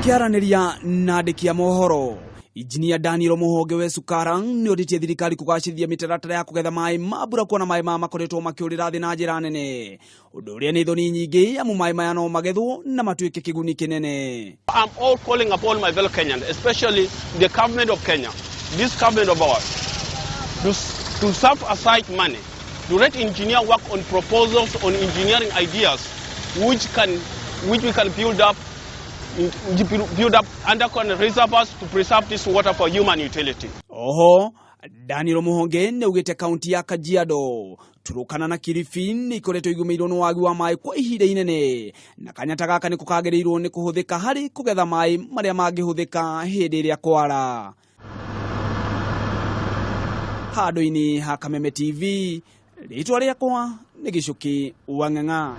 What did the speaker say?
Akĩaranĩria na andĩki a mohoro, Injinia Daniel Mũhonge we Cukara nĩ orĩtie thirikari kũgacĩrithia mĩtaratara ya kũgetha maĩ ma mbura kuona maĩ maya makoretwo makĩũrĩra thĩ na njĩra nene, ũndũ ũrĩa nĩ thoni nyingĩ amu maĩ maya no magethwo na matuĩke kĩguni kĩnene. I'm all calling upon my fellow Kenyans, especially the government of Kenya, this government of ours, to set aside money, to let engineer work on proposals on engineering ideas which we can build up underground reservoirs to preserve this water for human utility. Oho Daniel Muhonge nĩ augĩte kaunti ya Kajiado, Turukana na Kilifi nĩ ikoretwo igũmĩirwo nĩ wagi wa maĩ kwa ihinda inene, na kanya ta gaka nĩko kagĩrĩirwo nĩ kũhũthĩka harĩ kũgetha maĩ marĩa mangĩhũthĩka hĩndĩ ĩrĩa kwara. Handũ-inĩ ha Kameme TV, rĩtwa rĩakwa nĩ Gĩcũkĩ wa Ng'ang'a.